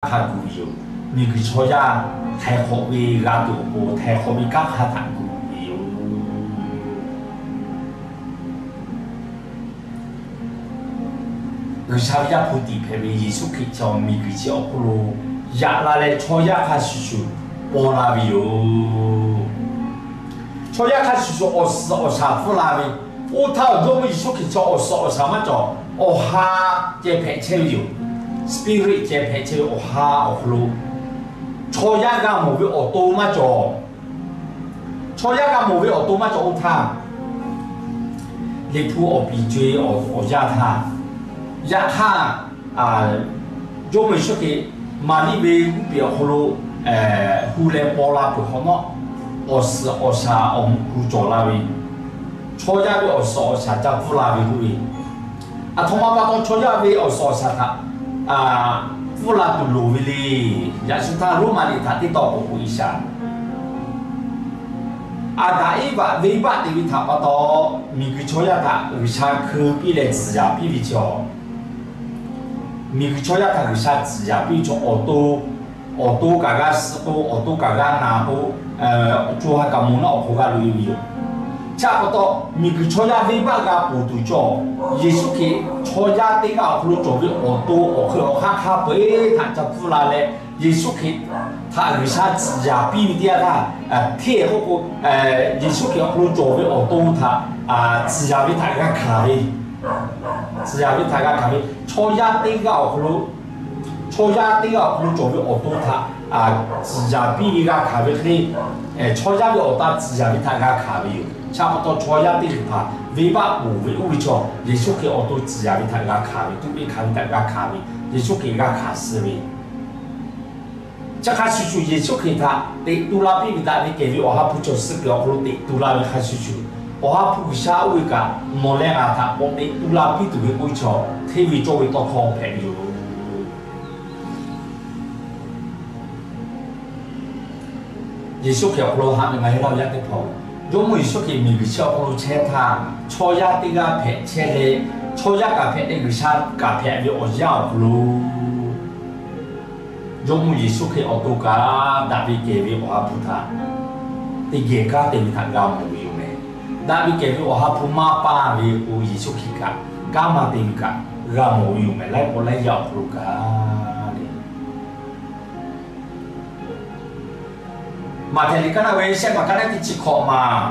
hk'a gu ve yoˬ. Miˬguiˬ chaw yaˇ htaiˍ hk'awꞈ ve g'a tuˬ awˬ pon htaiˍ hk'awꞈ ve kanˉ hk'a htaꞈ gu ve yoˬ. G'uiˬsha ve Yaˇ hpu tiꞈ hpehꞈ ve Yeˍsuˆ Hkriꞈ chaw miˬguiˬ chi awˬ hk'oˆ lo yaꞈ la leh, chaw yaˇ hk'a shuˍ shuˍ paw la ve yoˬ. Chaw yaˇ hk'a shuˍ shuˍ awˬ suhˍ awˬ shaˍ pfuhˇ la ve, oˇ htaˇ awˬ Jawˇmawˇ Yeˍsuˆ Hkriꞈ chaw awˬ suhˍ awˬ shaˍ maˇ cawˬ, awˬ ha ceh hpehꞈ chehˇ ve yoˬ. Spirit ceh hpehꞈ chehˇ ve awˬ ha awˬ hk'aw lo chaw yaˇ g'a mawˬ ve awˬ to maˇ cawˬ. Chaw yaˇ g'a mawˬ ve awˬ to maˇ cawˬ oˇ htaˇ, Liꞈ hpu awˬ piˍ co-e awˬ yanˇ htaˇ, yaꞈ hk'aˇ, Jawˇmawˇ Yeˍsuˆ Hkriꞈ Maˍriˆ ve g'uˇ peˬ awˬ hk'aw lo hu leh paw la peuˬ hk'awꞈ nawˉ, awˬ suhˍ awˬ shaˍ awˬ mvuhˇ ku cawˬ la ve, chaw yaˇ ve awˬ suhˍ awˬ shaˍ ca pfuhˇ la ve k'oˆ ve, aˬ htoꞈ ma pa taw chaw yaˇ ve awˬ suhˍ awˬ shaˍ htaꞈ pfuhˇ la tuˬ loˍ ve le. Yaꞈ shu htaˇ Roˉmaꞈ liꞈ htaꞈ teˇ taw k'oˆ k'o, Iˉsaˍ Aˍdanˍ Eˇvaꞈ venˇbaˆ te ve htaꞈ pa taw, miˬguiˬ chaw yaˇ htaꞈ G'uiˬsha hkeu piˇ leh tcuhˍ yaˍ piˇ ve chaw, miˬguiˬ chaw yaˇ htaꞈ G'uiˬsha tcuhˍ yaˍ piˇ ve chaw, awˬ to, awˬ to kaꞈ g'a suh k'o, awˬ to kaꞈ g'a naˬ k'o, co ha kaꞈ moˬ naˆ awˬ hk'aw g'a loꞈ e ve yoˬ. Chi pa taw, miˬguiˬ chaw yaˇ venˇbaˆ g'a ponˬ tuˬ cawˬ, Yeˍsuˆ Hkriꞈ chaw yaˇ teˇ g'aˇ awˬ hk'aw lo cawˬ ve awˬ to awˬ hk'eun awˬ hk'aˇ hk'a peu-eˬ htaꞈ ca pfuhˇ la leh, Yeˍsuˆ Hkriꞈ htaꞈ G'uiˬsha tcuhˍ yaˍ piˇ ve teˇ yanˇ htaˇ, hteˇ k'oˆ k'o, Yeˍsuˆ Hkriꞈ awˬ hk'aw lo cawˬ ve awˬ to htaꞈ tcuhˍ yaˍ ve htaꞈ g'a hkanˍ ve, tcuhˍ yaˍ ve htaꞈ g'a hkanˍ ve, chaw yaˇ teˇ g'aˇ awˬ hk'aw lo, chaw yaˇ teˇ g'aˇ awˬ hk'aw lo cawˬ ve awˬ to htaꞈ tcuhˍ yaˍ piˇ ve g'a hkanˍ ve hk'e, chaw yaˇ ve awˬ ta tcuhˍ yaˍ ve htaꞈ g'a hkanˍ ve yoˬ. Chi pa taw chaw yaˇ teˇ hpaˍ venˇbaˆ ponˬ ve oˇ ve chaw, Yeˍsuˆ Hkriꞈ awˬ to tcuhˍ yaˍ ve htaꞈ g'a hkanˍ ve, tuꞈ ve hkanˍ ve htaꞈ g'a hkanˍ ve, Yeˍsuˆ Hkriꞈ g'a hkanˍ suh ve chi hk'a shuˍ shuˍ, Yeˍsuˆ Hkriꞈ htaꞈ teꞈ tu la piˇ ve daꞈ ve kehˬ ve Awˬ ha hpu chaw suh peuˬ awˬ hk'aw lo teꞈ tu la ve hk'a shuˍ shuˍ, Awˬ ha hpu G'uiˬsha oˇ ve kaꞈ nawˬ leh ngaˬ htaꞈ k'awꞈ teꞈ tu la piˇ tuˬ ve k'oˆ ve chaw, hteˇ ve cawˇ ve tawˇ hkawˇ hpehꞈ ve yoˬ. Yeˍsuˆ Hkriꞈ awˬ hk'aw lo haꞈ ve ngaˬ hui laˇ ve yaˇ teˇ hpaˍ-oˬ, Jawˇmawˇ Yeˍsuˆ Hkriꞈ miˬguiˬ chi awˬ hk'aw lo chehˇ htaˇ, chaw yaˇ teˇ g'aˇ hpehꞈ chehˇ leh, chaw yaˇ kaꞈ hpehꞈ leh G'uiˬsha kaꞈ hpehꞈ ve awˬ yanˇ awˬ hk'aw lo, Jawˇmawˇ Yeˍsuˆ Hkriꞈ awˬ to kaꞈ daꞈ ve kehˬ ve Awˬ ha hpu htaꞈ teˇ geh kanˉ te ve htaꞈ g'a mawˬ ve yoˬ meh. Daꞈ ve kehˬ ve Awˬ ha hpu maˇ paˇ ve k'o, Yeˍsuˆ Hkriꞈ kaꞈ kanˉ maˇ te ve kaꞈ g'a mawˬ ve yoˬ meh. Laiˉ pawˆ laiˉ yaˇ awˬ hk'aw lo kaꞈ le. Maꞈhtehˍ liꞈ kaˉ naˆ ve shehˆ maˬ kaˉ naˆ teˇ chi hkawꞈ maˬ,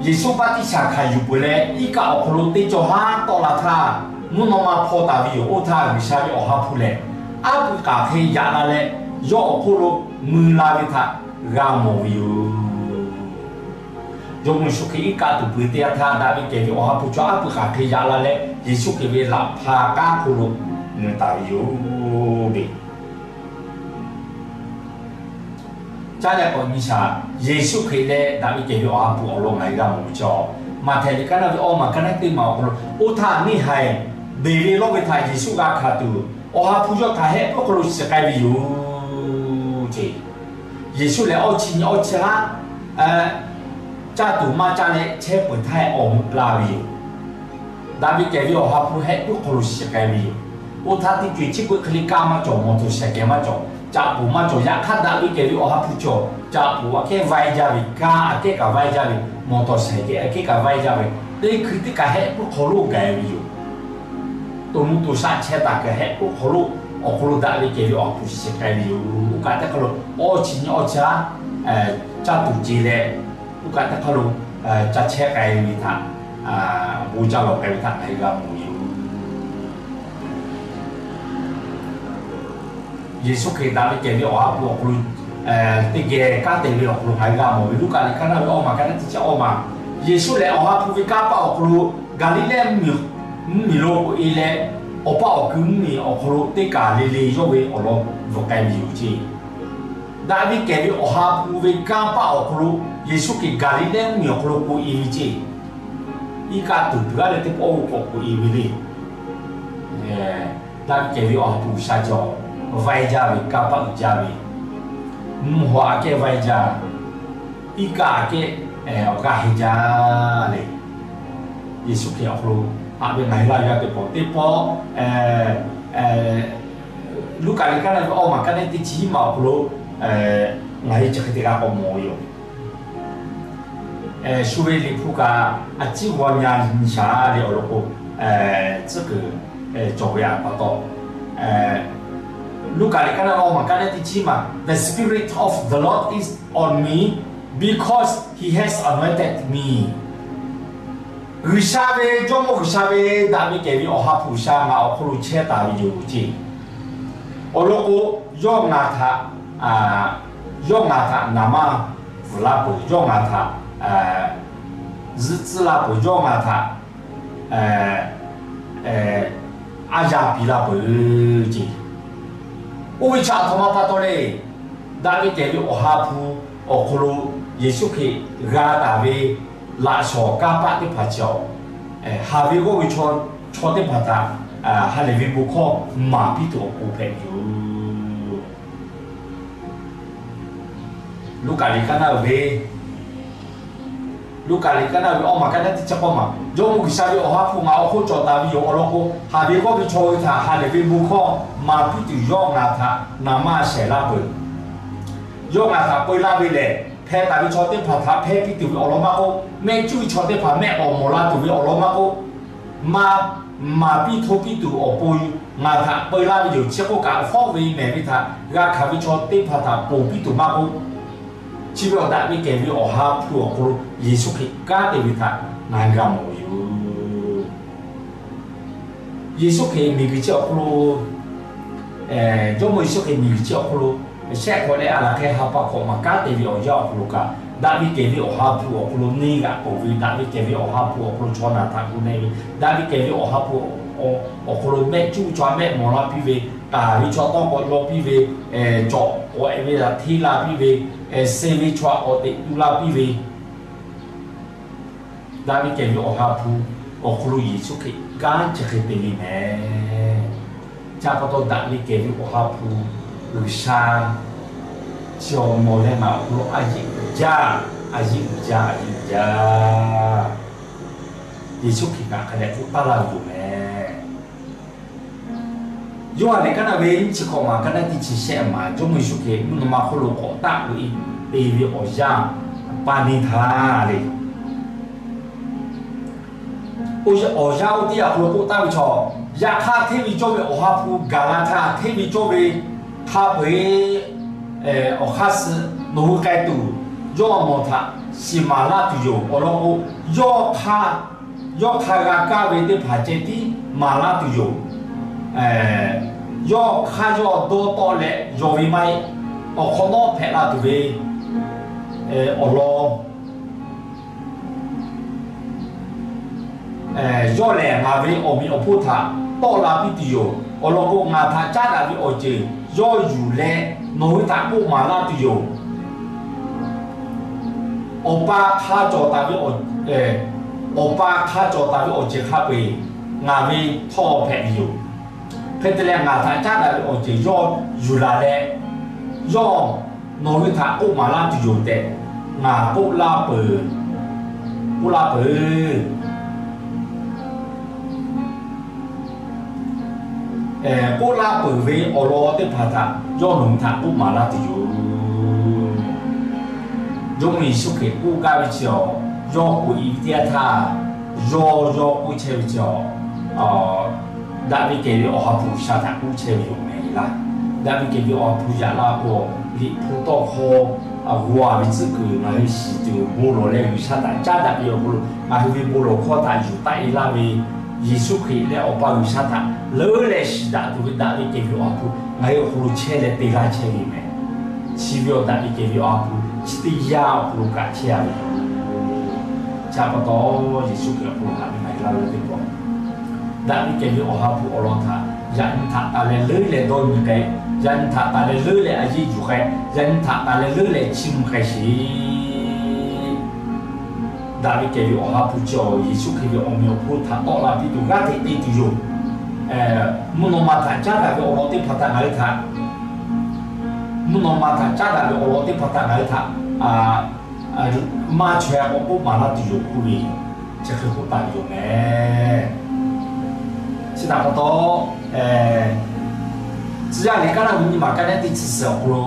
Yeˍsuˆ baˆtiˆsaˬ hkanˍ yuˬ peuˬ leh, iˉ kaˆ awˬ hk'aw lo teˇ cawˬ haˉ tawˆ la htaˇ, mvuhˇ naw ma hpaw taˍ ve yoˬ. Oˇ htaˇ G'uiˬsha ve Awˬ ha hpu lehˬ, aˉ pui k'aˬ hk'e yaꞈ la leh, yawˇ awˬ hk'oˆ lo mui la ve htaꞈ g'a mawˬ ve yoˬ. Jawˇmawˇ Yeˍsuˆ Hkriꞈ iˉ kaˆ tuˬ peuˬ teˇ yanˇ htaˇ, daꞈ ve kehˬ ve Awˬ ha hpu chaw aˉ pui k'aˬ hk'e yaꞈ la leh, Yeˍsuˆ Hkriꞈ ve laꞈ hpa k'aˉ hk'oˆ lo mui taˍ ve yoˬ le. Caˇ leh k'awꞈ nyi shaˍ, Yeˍsuˆ Hkriꞈ leh daꞈ ve kehˬ ve Awˬ ha hpu awˬ lawn ngaˬ hui g'a mawˬ ve chaw, Maꞈhtehˍ liꞈ kaˉ naˆ ve awˇ maˬ kaˉ naˆ teˇ maˬ awˬ hk'aw lo, oˇ htaˇ neˇ haiˬ beˬ ve lawˇ ve htaꞈ Yeˍsuˆ g'a hkanˍ tuˬ, Awˬ ha hpu yawˇ htaꞈ hehˆ puiˉ hk'aw lo shiˍ k'ai ve yoˬ ce. Yeˍsuˆ lehˬ, awˇ chi nyi awˇ chi haˉ caˇ tuˬ maˇ caˇ leh chehˇ peuˬ htaˇ awˬ meuꞈ la ve yoˬ. Daꞈ ve kehˬ ve Awˬ ha hpu hehˆ puiˉ hk'aw lo shiˍ k'ai ve yoˬ. Oˇ htaˇ teˇ co-e chi beuꞈ hk'e le, kaˇ maˇ cawˬ, mawˬ tawˬ shaiˍ kehˬ maˇ cawˬ, caꞈ poˬ maˇ cawˬ. Yaꞈ hk'aˇ, daꞈ ve kehˬ ve Awˬ ha hpu cawˬ, caꞈ poˬ aꞈ kehˉ vaiˇ jaˇ ve, kaˇ aꞈ kehˉ kaꞈ vaiˇ jaˇ ve, mawˬ tawˬ shaiˍ kehˬ aꞈ kehˉ kaꞈ vaiˇ jaˇ ve, teˇ hkui teˇ kaꞈ hehˆ puiˉ hk'aw lo gaˬ ve yoˬ. To nuˇ to shaˆ chehˇ taˍ kaꞈ hehˆ puiˉ hk'aw lo, awˬ hk'aw lo daꞈ ve kehˬ ve Awˬ ha hpu shiˍ k'ai ve yoˬ. Oˇ kaꞈ teˇ hk'aˇ lo, awˇ chi nyi awˇ chi haˉ caˇ tuˬ ce leh, oˇ kaꞈ teˇ hk'aˇ lo ca chehˇ k'ai ve htaꞈ, bon ca lawˬ k'ai ve htaꞈ ngaˬ hui g'a mawˬ ve yoˬ. Yeˍsuˆ Hkriꞈ daꞈ ve kehˬ ve Awˬ ha hpu awˬ hk'aw lo teˇ geh kanˉ te ve awˬ hk'aw lo ngaˬ hui g'a mawˬ ve, Luˉkaꞈ liꞈ kaˉ naˆ ve awˇ maˬ kaˉ naˆ teˇ chi awˇ maˬ, Yeˍsuˆ lehˬ, Awˬ ha hpu ve kanˇ paˆ awˬ hk'aw lo Gaˍliˍlehˇ mvuhˇmiˬ lo k'oꞈ-e leh, awˬ paˆ awˬ kui mvuhˇmiˬ awˬ hk'aw lo teˇ kaˬ le le yawˇ ve awˬ lawn bvuhꞈ k'ai ve yoˬ ce. Daꞈ ve kehˬ ve Awˬ ha hpu ve kanˇ paˆ awˬ hk'aw lo Yeˍsuˆ Hkriꞈ Gaˍliˍlehˇ mvuhˇmiˬ awˬ hk'aw lo k'oꞈ-e ve ce. Iˉ kaˆ tuˬ peuˬ g'aˇ leh teˇ pawˆ oˇ k'awꞈ k'oꞈ-e ve le. Daꞈ ve kehˬ ve Awˬ ha hpu G'uiˬsha cawˬ, vaiˇ jaˇ ve, kanˇ paˆ uiˍ jaˇ ve, mvuhˇ haw aꞈ kehˉ vaiˇ jaˇ, iˉ kaˆ aꞈ kehˉ awˬ g'aˇ heh jaˇ le. Yeˍsuˆ Hkriꞈ awˬ hk'aw lo haꞈ ve ngaˬ hui laˇ ve g'aˇ teˇ pawˆ teˇ pawˆ Luˉkaꞈ liꞈ kaˉ naˆ ve awˇ maˬ kaˉ naˆ teˇ chi hiˉ maˬ awˬ hk'aw lo ngaˬ hui chi hk'e te g'a k'awꞈ mawˬ ve yoˬ. Shu ve Liꞈ hpu kaꞈ a ciˉ g'aw nyi shaˍ le awˬ lawn k'o, tcuhˉ kuiˬ cawˬ ve a pa taw, Luˉkaꞈ liꞈ kaˉ naˆ ve awˇ maˬ kaˉ naˆ teˇ chi hiˉ maˬ, The Spirit of the Lord is on me, because He has anointed me. G'uiˬsha ve, Jawˇmawˇ G'uiˬsha ve, daꞈ ve kehˬ ve Awˬ ha hpu G'uiˬsha ngaˬ awˬ hk'aw lo chehˇ taˍ ve yoˬ ceˇ. Awˬ lawn k'o, yawˇ ngaˬ htaꞈ, yawˇ ngaˬ htaꞈ naˍ manˇ vuiˬ laˇ peuˬ, yawˇ ngaˬ htaꞈ zuhˆ tcuhˉ laˇ peuˬ, yawˇ ngaˬ htaꞈ a yaˇ piˇ laˇ peuˬ ceˇ. Oˇ ve chi aˬ htoꞈ ma pa taw le. Daꞈ ve kehˬ ve Awˬ ha hpu awˬ hk'aw lo Yeˍsuˆ Hkriꞈ g'a taˍ ve laꞈ shawˍ kanˇ paˆ teˇ hpaˍ chi awˬ, haˍ ve g'awˇ ve chaw, chaw teˇ hpaˍ htaꞈ ha lehˬ ve bon hkawˇ maˍ piˇ tuˬ awˬ pon hpehꞈ ve yoˬ. Luˉkaꞈ liꞈ kaˉ naˆ ve, Luˉkaꞈ liꞈ kaˉ naˆ ve awˇ maˬ kaˉ naˆ teˇ chi k'awˇ maˬ, Jawˇmawˇ G'uiˬsha ve Awˬ ha hpu ngaˬ awˬ hk'oˆ cawˬ taˍ ve yoˬ. Awˬ lawn k'o, haˍ ve g'awˇ ve chaw hui htaꞈ ha lehˬ ve bon hkawˇ maˍ piˇ tuˬ yawˇ ngaˬ htaꞈ naˍ manˇ shehˍ laˇ peuˬ. Yawˇ ngaˬ htaꞈ peu laˇ ve lehˬ, hpeh taˍ ve chaw teˇ hpaˍ htaꞈ hpehˇ piˇ tuˬ ve awˬ lawn maˇ k'oˆ, mehˆ cuˉ ve chaw teˇ hpaˍ mehˆ k'awꞈ mawˬ la tuˬ ve awˬ lawn maˇ k'oˆ, maˇ maˍ piˇ hto piˇ tuˬ awˬ pon ngaˬ htaꞈ peu laˇ ve yoˬ. Chi k'oˆ kaꞈ, fawˉ ve mehˬ ve htaꞈ g'a hkanˍ ve chaw teˇ hpaˍ htaꞈ ponˬ piˇ tuˬ maˇ k'oˆ, chi ve awˬ daꞈ ve kehˬ ve Awˬ ha hpu awˬ hk'aw lo Yeˍsuˆ Hkriꞈ kanˉ te ve htaꞈ ngaˬ g'a mawˬ ve yoˬ. Yeˍsuˆ Hkriꞈ miˬguiˬ chi awˬ hk'aw lo, Jawˇmawˇ Yeˍsuˆ Hkriꞈ miˬguiˬ chi awˬ hk'aw lo shehˆ hk'awꞈ leh a laˬ hk'e ha pa hkawꞈ maˬ kanˉ te ve awˬ yanˇ awˬ hk'aw lo kaꞈ, daꞈ ve kehˬ ve Awˬ ha hpu awˬ hk'aw lo neˇ g'aꞈ k'oˍ ve, daꞈ ve kehˬ ve Awˬ ha hpu awˬ hk'aw lo chaw naˬ htaꞈ gu ne ve, daꞈ ve kehˬ ve Awˬ ha hpu awˬ hk'aw lo mehˆ cuˉ ve chaw mehˆ mawˬ la piˇ ve, taˍ ve chaw tawˇ k'awꞈ yaw piˇ ve, cawꞈ k'awꞈ e ve htaꞈ hteˇ la piˇ ve, suh ve chaw k'awꞈ teꞈ tu la piˇ ve, daꞈ ve kehˬ ve Awˬ ha hpu awˬ hk'aw lo Yeˍsuˆ Hkriꞈ kanˉ chi hk'e te ve mehˍ. Chi pa taw daꞈ ve kehˬ ve Awˬ ha hpu G'uiˬsha chi awˬ nawˬ leh ngaˬ awˬ hk'aw lo a yeˆ uiˍ jaˇ, a yeˆ uiˍ jaˇ, a yeˆ uiˍ jaˇ. Yeˍsuˆ Hkriꞈ kaꞈ hk'a dehꞈ k'oˆ taˉ laˇ ve yoˬ mehˍ. Yoˇhanˬ liꞈ kaˉ naˆ ve nyiˇ chi hkawꞈ maˬ kaˉ naˆ teˇ chi shehˆ maˬ, Jawˇmawˇ Yeˍsuˆ Hkriꞈ mvuhˇ naw ma hk'oˆ lo k'awꞈ taˆ k'oꞈ e te ve awˬ yanˇ pa ne htaˇ le, awˬ yanˇ oˇ teˇ yanˇ awˬ hk'aw lo k'oˆ taˍ ve chaw, yaꞈ hk'aˇ hteˇ ve cawˇ ve Awˬ ha hpu gaˬ la htaˇ, hteˇ ve cawˇ ve hk'a peu-eˬ awˬ hk'aˇ suh nawˬ hui k'ai tuˬ, yawˇ nawˬ htaꞈ shiˍ maˍ laˇ tuˬ yoˬ. Awˬ lawn k'o, yawˇ hk'aˇ, yawˇ hk'aˇ g'a kaˇ ve teˇ hpaˍ ceh tiˉ maˍ laˇ tuˬ yoˬ. Yawˇ hk'aˇ yawˇ dawˇ tawˆ leh yaw ve maˇ heˆ. Awˬ hk'awꞈ nawˉ hpehꞈ la tuˬ ve awˬ lawn yawˇ lehˬ ngaˬ ve awˬ meꞈ awˬ hponˇ htaꞈ tawˆ la piˇ tuˬ yoˬ. Awˬ lawn k'o, ngaˬ htaꞈ caˉ daꞈ ve awˬ ceuˬ yawˇ yuˬ leh nawˬ hui htaꞈ k'oˆ maˍ laˇ tuˬ yoˬ. Awˬ pa hk'a cawˬ taˍ ve, Awˬ pa hk'a cawˬ taˍ ve awˬ ceuˬ hk'a peu-eˬ ngaˬ ve htawˇ hpehꞈ ve yoˬ. Hk'e te leh, ngaˬ htaꞈ caˉ daꞈ ve awˬ ceuˬ yawˇ yuˬ laˬ leh, yawˇ nawˬ hui htaꞈ k'oˆ maˍ laˇ tuˬ yoˬ tehꞈ ngaˬ k'oˆ laˇ peuˬ, k'oˆ laˇ peuˬ. K'oˆ laˇ peuˬ ve awˬ lawn teˇ hpaˍ htaꞈ yawˇ nawˬ hui htaꞈ k'oˆ maˍ laˇ tuˬ yoˬ. Jawˇmawˇ Yeˍsuˆ Hkriꞈ k'oˆ gaˇ ve chi awˬ, yawˇ k'oꞈ e ve teˇ yanˇ htaˇ, yawˇ yawˇ k'oˆ chehˇ ve chi awˬ, daꞈ ve kehˬ ve Awˬ ha hpu G'uiˬsha htaꞈ k'oˆ chehˇ ve yoˬ mehˍ laˇ. Daꞈ ve kehˬ ve Awˬ ha hpu yaꞈ la k'o, Liꞈ hpu tawˇ hkawˇ g'aw ve tcuhˉ kuiˬ ngaˬ hui shiˍ tuˬ bon lawˬ leh, G'uiˬsha htaꞈ caˉ daꞈ ve awˬ hk'aw lo ngaˬ hui ve bon lawˬ hkawˇ htaꞈ yuˬ taˆ e laˇ ve, Yeˍsuˆ Hkriꞈ leh Awˬ pa G'uiˬsha htaꞈ leuˉ leh shiˍ daꞈ tuˬ ve daꞈ ve kehˬ ve Awˬ ha hpu ngaˬ hui awˬ hk'aw lo chehˇ leh te laˇ chehˇ ve mehˍ. Chi ve awˬ daꞈ ve kehˬ ve Awˬ ha hpu chi teˇ yanˇ awˬ hk'aw lo kaꞈ chehˇ a ve yoˬ. Chi pa taw, Yeˍsuˆ Hkriꞈ awˬ hk'aw lo haꞈ ve ngaˬ hui laˇ ve teˇ pawˆ, daꞈ ve kehˬ ve Awˬ ha hpu awˬ lawn htaꞈ yaꞈ nyi htaꞈ taˍ leh leuˉ leh dawˇ nyi k'ai, yaꞈ nyi htaꞈ taˍ leh leuˉ leh a yeˇ yuˬ k'ai, yaꞈ nyi htaꞈ taˍ leh leuˉ leh chiˇ mvuh k'ai sheˍ. Daꞈ ve kehˬ ve Awˬ ha hpu chi awˬ Yeˍsuˆ Hkriꞈ ve awˬ meꞈ awˬ hponˇ htaꞈ tawˆ la piˇ tuˬ g'aˇ hteꞈ te tuˬ yoˬ. Mvuhˇ naw ma htaꞈ caˉ daꞈ ve awˬ lawn teˇ hpaˍ htaꞈ ngaˬ hui htaꞈ, mvuhˇ naw ma htaꞈ caˉ daꞈ ve awˬ lawn teˇ hpaˍ htaꞈ ngaˬ hui htaꞈ maˇ chaweh k'awꞈ k'oˆ maˍ laˇ tuˬ yoˬ k'oˆ ve, chi hk'e k'oˆ taˍ ve yoˬ mehˍ. Chi htaꞈ pa taw, Tcuh yaˇ liꞈ kaˉ naˆ ve nyiˇ maˬ kaˉ naˆ teˇ chi suhˍ awˬ hk'aw lo,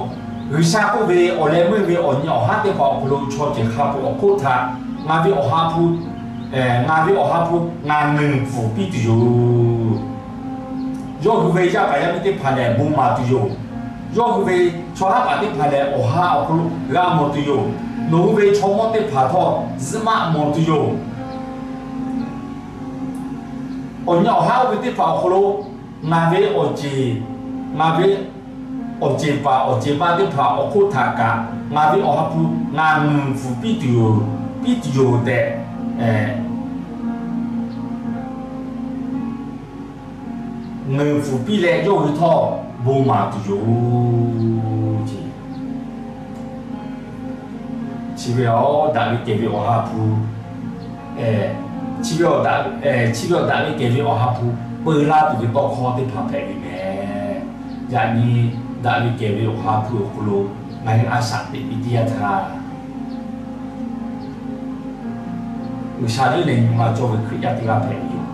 G'uiˬsha k'oˆ ve awˬ leh meuˇ ve awˬ nyi awˬ haˉ teˇ hpaˍ awˬ hk'aw lo chaw ceuˬ hk'a peu awˬ hk'oˆ htaꞈ ngaˬ ve awˬ ha hpu, ngaˬ ve awˬ ha hpu ngaˬ ngeuˍ pfuhˍ piˇ tuˬ yoˬ. Yawˇ hui ve yaˇ paˍ yaˇ miˇ teˇ hpaˍ lehˬ bon maˍ tuˬ yoˬ. Yawˇ hui ve chaw haˉ paˍ teˇ hpaˍ lehˬ awˬ ha awˬ hk'aw lo g'a mawˬ tuˬ yoˬ. Nawˬ hui ve chaw mawˇ teˇ hpaˍ htawˇ zuhꞈ maˆ mawˬ tuˬ yoˬ. Awˬ nyi awˬ haˉ oˇ ve teˇ hpaˍ awˬ hk'aw lo ngaˬ ve awˬ ceˬ, ngaˬ ve awˬ ceˬ paˍ awˬ ceˬ ma teˇ hpaˍ awˬ hk'oˆ htaꞈ kaꞈ ngaˬ ve awˬ ha hpu ngaˬ ngeuˍ pfuhˍ piˇ tuˬ yoˬ, piˇ tuˬ yoˬ tehꞈ ngeuˍ pfuhˍ piˇ leh yawˇ hui htawˇ bon maˍ tuˬ yoˬ. Chi ve awˬ daꞈ ve kehˬ ve awˬ ha hpu, chi ve awˬ daꞈ, chi ve awˬ daꞈ ve kehˬ ve awˬ ha hpu peu laˇ tuˬ ve tawˇ hkawˇ teˇ hpaˍ hpehꞈ ve mehˍ. Yaꞈ nyi daꞈ ve kehˬ ve awˬ ha hpu awˬ hk'aw lo ngaˬ hui a shaꞈ teꞈ ve teˇ yanˇ htaˇ, G'uiˬsha leuˉ leh nyi ma cawˇ ve Hkriꞈ yaˇ teˇ g'aˇ hpehꞈ ve yoˬ.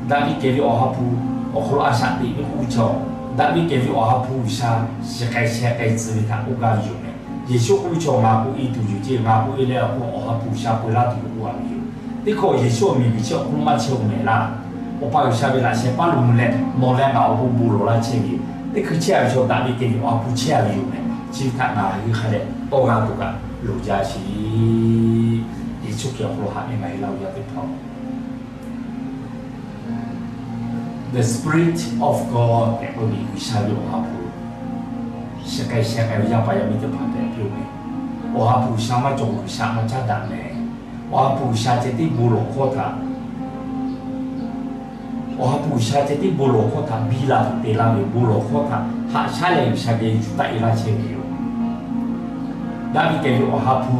Daꞈ ve kehˬ ve awˬ ha hpu awˬ hk'aw lo a shaꞈ teꞈ ve k'oˆ ve chaw, daꞈ ve kehˬ ve awˬ ha hpu G'uiˬsha shiˍ k'ai sheh k'ai tcuh ve htaꞈ k'oˆ gaˇ ve yoˬ mehˍ. Yeˍsuˆ k'oˆ ve chaw, ngaˬ k'oˆ e tuˬ yoˬ ceˇ, ngaˬ k'oˆ e leh awˬ hk'aw lo awˬ ha hpu G'uiˬsha peu laˇ tuˬ ve k'oˆ a ve yoˬ. Teˇ hkawˇ Yeˍsuˆ awˬ miˬguiˬ chi awˬ hk'aw lo maˇ chehˇ-oˬ mehˍ laˇ. Awˬ pa G'uiˬsha ve laꞈ sheh paˉ lo mvuh leh nawˬ leh ngaˬ awˬ bon bon lawˬ laˇ chehˇ ve yoˬ. Teˇ hkui chehˇ a ve chaw daꞈ ve kehˬ ve awˬ ha hpu chehˇ a ve yoˬ mehˍ. Chi ve htaꞈ ngaˬ hui hk'a dehꞈ tawˇ g'a tuˬ kaꞈ loˍ jaˇ sheˍ. Yeˍsuˆ Hkriꞈ awˬ hk'aw lo haꞈ ve ngaˬ hui Laˇ huˍ yaˇ teˇ hpaˍ-oˬ, the Spirit of God tehꞈ k'oˆ ve G'uiˬsha ve awˬ ha hpu shiˍ k'ai sheh k'ai ve yaˇ paˍ yaˇ miˇ teˇ hpaˍ hpehꞈ piˇ-oˬ mehˍ. Awˬ ha hpu G'uiˬsha maˇ cawˬ, G'uiˬsha maˇ caˉ daꞈ mehˍ. Awˬ ha hpu G'uiˬsha ceh tiˉ bon lawˬ hkawˇ htaꞈ Awˬ ha hpu G'uiˬsha ceh tiˉ bon lawˬ hkawˇ htaꞈ biˇ la tuˬ te laˇ ve, bon lawˬ hkawˇ htaꞈ haꞈ shaˉ leh G'uiˬsha geh yuˬ taˆ e laˇ chehˇ ve yoˬ. Daꞈ ve kehˬ ve awˬ ha hpu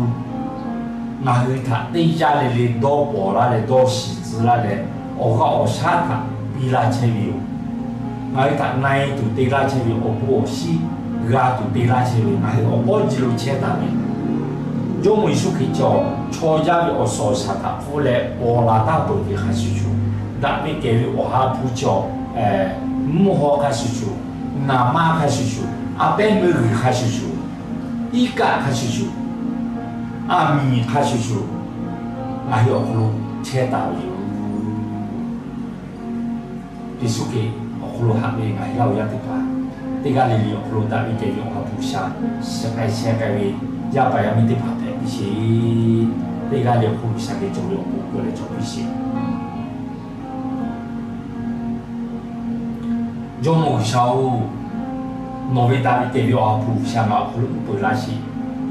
ngaˬ hui htaꞈ teˇ yanˇ le le dawˇ pawnˍ laˇ leh dawˇ shiˍ tcuh laˇ leh awˬ g'aˇ awˬ shaˉ htaꞈ biˇ laˇ chehˇ ve yoˬ. Ngaˬ hui htaꞈ na e tuˬ te laˇ chehˇ ve awˬ bon awˬ shiˉ g'a tuˬ te laˇ chehˇ ve, ngaˬ hui awˬ pawˇ ji lo chehˇ taˍ ve Jawˇmawˇ Yeˍsuˆ Hkriꞈ cawˬ chaw yaˇ ve awˬ suhˍ awˬ shaˍ htaꞈ pfuhˇ leh pawnˍ laˬ taˍ peuˬ ve hk'a shuˍ shuˍ, daꞈ ve kehˬ ve awˬ ha hpu cawˬ mvuhˇ haw hk'a shuˍ shuˍ, naˍ manˇ hk'a shuˍ shuˍ, a pehˉ meuˇ g'uiˬ hk'a shuˍ shuˍ, iˉ kaˆ hk'a shuˍ shuˍ, aˬ miˍ hk'a shuˍ shuˍ, ngaˬ hui awˬ hk'aw lo chehˇ taˍ ve yoˬ. Yeˍsuˆ Hkriꞈ awˬ hk'aw lo haꞈ ve ngaˬ hui Laˇ huˍ yaˇ teˇ hpaˍ, teˇ g'aˇ le le awˬ hk'aw lo daꞈ ve kehˬ ve awˬ ha hpu G'uiˬsha shiˍ k'ai sheh k'ai ve yaˇ paˍ yaˇ miˇ teˇ hpaˍ hpehꞈ piˇ sheˍ. Teˇ g'aˇ le awˬ hk'aw G'uiˬsha geh cawˬ ve awˬ bon keu leh cawˬ piˇ sheˍ. Jawˇmawˇ G'uiˬsha-oˬ, nawˬ ve daꞈ ve kehˬ ve awˬ ha hpu G'uiˬsha ngaˬ awˬ hk'aw lo uˉ peunˍ laˇ sheˍ.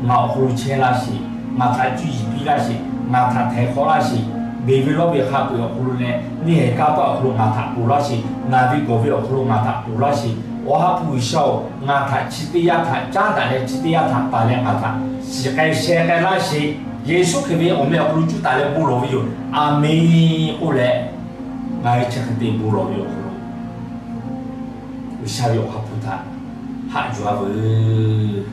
Ngaˬ awˬ hk'aw lo chehˇ laˇ sheˍ. Ngaˬ htaꞈ cuˇ yiˍ piˇ laˇ sheˍ. Ngaˬ htaꞈ htaiˍ hk'awꞈ laˇ sheˍ. Beˬ ve lawˇ ve hk'a peu-eˬ awˬ hk'aw lo leh neˇ haiˬ kanˇ paˆ awˬ hk'aw lo ngaˬ htaꞈ ponˬ laˇ sheˍ. Ngaˬ ve gawˬ ve awˬ hk'aw lo ngaˬ htaꞈ ponˬ laˇ sheˍ. Awˬ ha hpu G'uiˬsha-oˬ, ngaˬ htaꞈ chi teˇ yanˇ htaꞈ caˉ daꞈ leh chi teˇ yanˇ htaꞈ taˍ leh ngaˬ htaꞈ shiˍ k'ai sheh k'ai laˇ sheˍ. Yeˍsuˆ Hkriꞈ ve awˬ meh awˬ hk'aw lo cuˇ taˍ leh bon lawˬ ve yoˬ. Aˬ menˍ k'oˆ leh, ngaˬ hui chi hk'e te bon lawˬ ve awˬ hk'aw lo G'uiˬsha ve awˬ ha hpu htaꞈ haꞈ yuˬ-a veuˬ.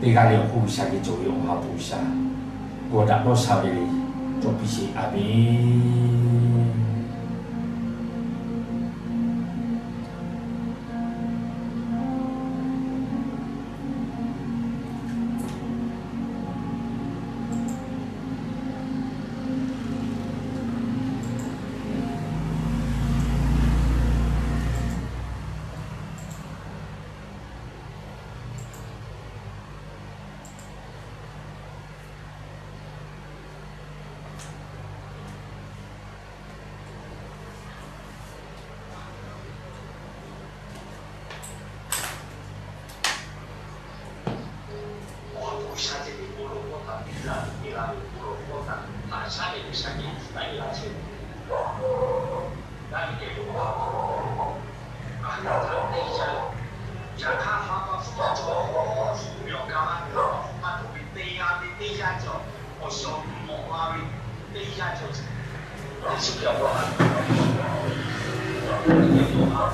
Teˇ g'aˇ le awˬ hk'oˆ G'uiˬsha geh cawˬ ve awˬ ha hpu G'uiˬsha gawˬ daꞈ dawˇ sha ve le cawˬ piˇ sheˍ. Aˬ menˍ. Awˬ ha hpu G'uiˬsha ceh ve bon lawˬ hkawˇ htaꞈ biˇ la tuˬ te la ve, bon lawˬ hkawˇ htaꞈ haꞈ shaˉ leh G'uiˬsha geh yuˬ taˆ e laˇ chehˇ ve, daꞈ ve kehˬ ve awˬ ha hpu ngaˬ hui htaꞈ teˇ yanˇ, yaꞈ hk'aˇ ha pa hpu tawˇ cawˬ, awˬ ha hpu ve awˬ ka maˇ ve, awˬ ha hpu maˇ cawˬ ve teˇ g'aˇ ve teˇ yanˇ cawˬ, awˬ shiˍ awˬ nu mawꞈ la ve teˇ yanˇ cawˬ, Yeˍsuˆ Hkriꞈ awˬ hk'aw lo ha